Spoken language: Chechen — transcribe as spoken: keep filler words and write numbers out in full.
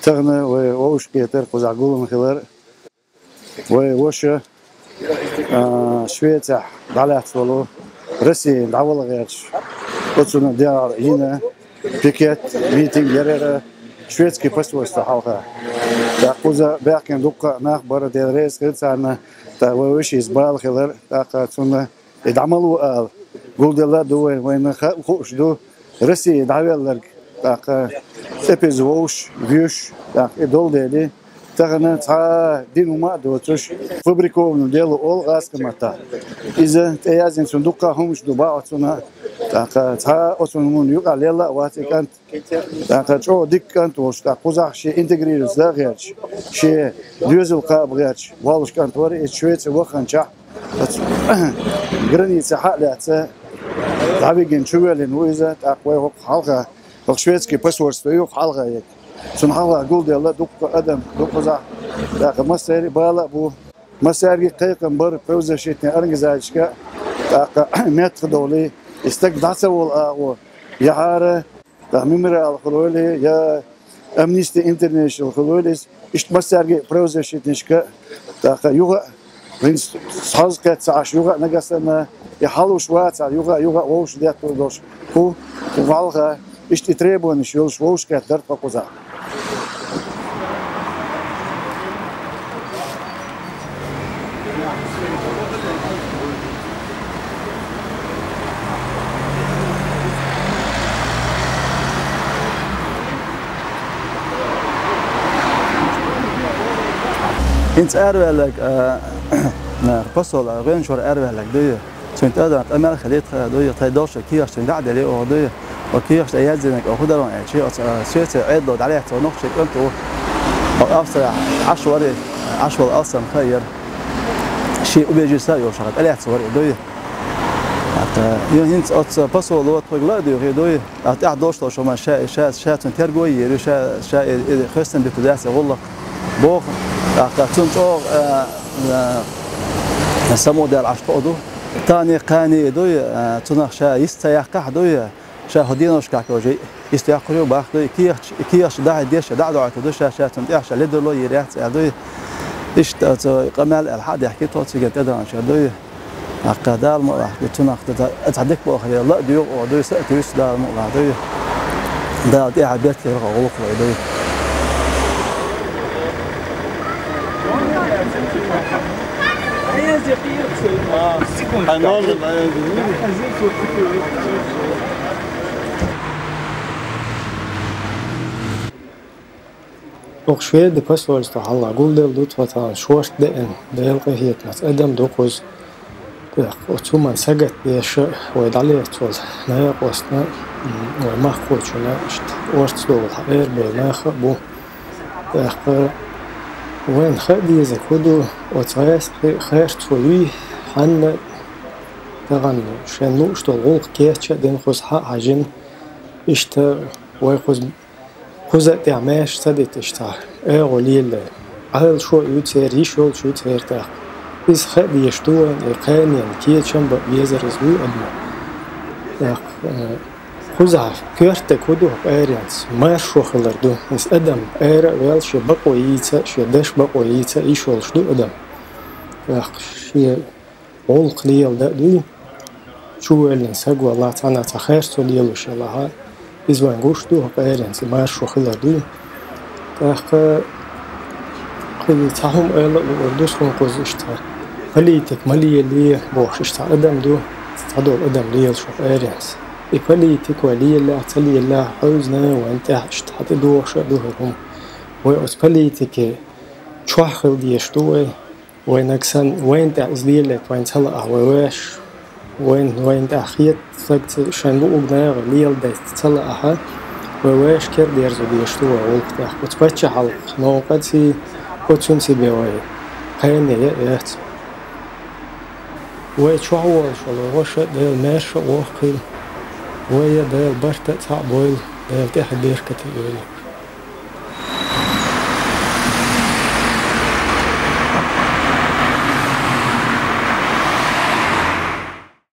Тахан вай вовшахкхетар, кхузахь гулам хилар. Вай ваша, а, Швецехь дӀалаьцна волу, Россия дӀавала гӀерташ, оцунна дехьара йина пикет, митинг яр шведский посольство хьалха. ТӀаккха кхуза баьхкина дуккха нах бара, Дела реза хила царна, тӀаккха вай вешица бала хилар, тӀаккха цунна и дӀа ма ло ала, гулделла а ду вай, вайна ха-, хууш ду Россия дӀавелларг, тӀаккха цӀепиза вовш, вуьш, тӀаккха и долу дели, тахана цхьа а дина хӀума а доцуш, фабрикованное дело олу гӀазкхийн маттахь. Иза тӀеяздина, цунна дуккха а хӀумаш ду боху цунна, тӀаккха цхьа а оцунна хӀуманна юкъахь лелла а вац и кӀант. ТӀаккха чӀогӀа дика кӀант волуш, тӀаккха кхузахь шен интегрироваться дан гӀерташ, шен доьзал кхаба гӀерташ волуш кӀант вара, иза Швеце ваханчохь оцу границехь а лаьцна, дӀавигина чувоьллина ву иза, тӀаккха вай хӀокху хьалха, хӀокху шведский посольство ю хьалха яга. Цунна хьалха гулделла дуккха адам ду кхузахь, тӀаккха массеран а бала а бу, массаьрга а кхайкхам бара правозащитный организацешка, тӀаккха меттахдовлий, и стаг дӀа ца волу агӀо, яхьара, тӀаккха Мемориал хуьлийла, я Amnesty International хуьлийла иза, иштта массаьрга а правозащитничка, тӀаккха юха а, хӀинца схьазкхетта ца Ӏаш, юха а нагахь санна, и хьалуш вацахь, юха а, юха а вовшах детталур долуш, хӀу, хӀу хьалха, иштта и требованеш йолуш вовшахкхетта дара тхо кхузахь. ХӀинца араваьлларг, а, нах, посол, а, гӀоьнчуьра араваьлларг дуй. Цуьнан тӀадам къамел хилийта дуй, тхайн долчу кехаташна дӀа а делла оха дуй. Оха кехаташ тӀе яздинарг оха хӀун дара аьлча, оцу, а, Швеце Ӏедало дӀалаьцна нохчийн кӀант ву. Оха Австрехь Ӏаш вара, Ӏаш волу алсам хан яра. Шен убежище а йолуш, тӀелаьцна вара и дуй. ТӀаккха, ю хӀинца оцу посоло тхоьга ла а дуьйхий дуй. ТӀаккха тӀаьхьа долуш долуш хӀума ша, ша, ша цунна терго а йийр ю, ша, ша и, и хестам битта дац и гӀуллакх боху. ТӀаккха цунна чӀогӀа, а, а, самукъадаьлла Ӏаш кхоъ ду. Тахане, кхане и дуй, а, цунах ша йист ца яккхахь дуй, ша хӀокху деношкахь кхочу йист яккхур ю, баккха дуй, кехаташ, кехаташ дӀа а деш, дӀа а доуьйтур ду, ша, ша цунна тӀехь ша ледарло йийр яц аьлла дуй. Иштта оцу къамел аьлла хьа а даьхкира тхо цигара тӀедогӀучара дуй. ТӀаккха Дала мукъ лахь, цунах ду, цхьа дика боху хила ла а доьху оха дуй, са а туьйсу Дала мукъ лахь дуй. Дала тӀаьхьа беркате гӀуллакх лой дуй. Оха шведа посольство хьалха гулделла ду тхо, тахана шорта деана, Делан къинхетамца адам ду кхуза. ТӀаккха оцу хӀуманна сагатдеш а вай дӀалецна волу накъостна, м, вай махкахочунна иштта орца довла хьаэр бен нах а бу. ТӀаккха вайна хаа дезарг хӀун ду, оцу гӀазкхийн харцо юй, хьанна тахана шайн лууш долу гӀуллакх кечъян а дина кхуза хьа а хьажина, иштта вай кхуза Кхуза а тӀехь маьрша ца дита иштта агӀо лелале. Ӏалашо а ю церан, йиш йолуш ю церан тӀаккха. Иза хаа дезаш ду вайна, и кханенан кечам бан безар иза вуй адамо. ТӀаккха, э, кхузахь коьртаниг хӀун ду хӀокху аренца? Маршо хилар ду. Иза адам ара а ваьлла, шен бакъо йийца а, шен дашан бакъо йийца а йиш йолуш ду адам. ТӀаккха шен гӀуллакх леладан а дуй, чувоьллина саг валахь, цхьана цхьа харцо лелош ялахь, иза вайн гуш ду, хӀокху аренца маршо хилар дуй. ТӀаккха кхин цхьа хӀума ойла а луур ду суна кхуза, иштта политика ма лелае бохуш, иштта цхьа адам ду, цхьадолу адам лелаш хӀокху аренца. И политика вай лелахь, ца лелахь, хьевзина вайна тӀехь иштта хьан тӀедогӀуш а ду хӀара хӀума. Вай оцу политике чохь хила дезаш ду вай. Вайнаг санна, вайна тӀехь иза лелийта вайна ца лаахь, вай ваьш, вайна, вайна тӀехь хета стаг ца, шайн луъург наха леладайта ца лаахь, вай ваьш кара дерзо дезаш ду вай гӀуллакх тӀехь. Оцу паччахьалкхе новкъа а ца, оцунца бен вай кхане ян а яц. Вай чохь волуш волу ваша а Дела маьрша а воккхийла. Вай а Дала барт а цхьаъ бойла, Дала тӀаьхье беркате а йойла.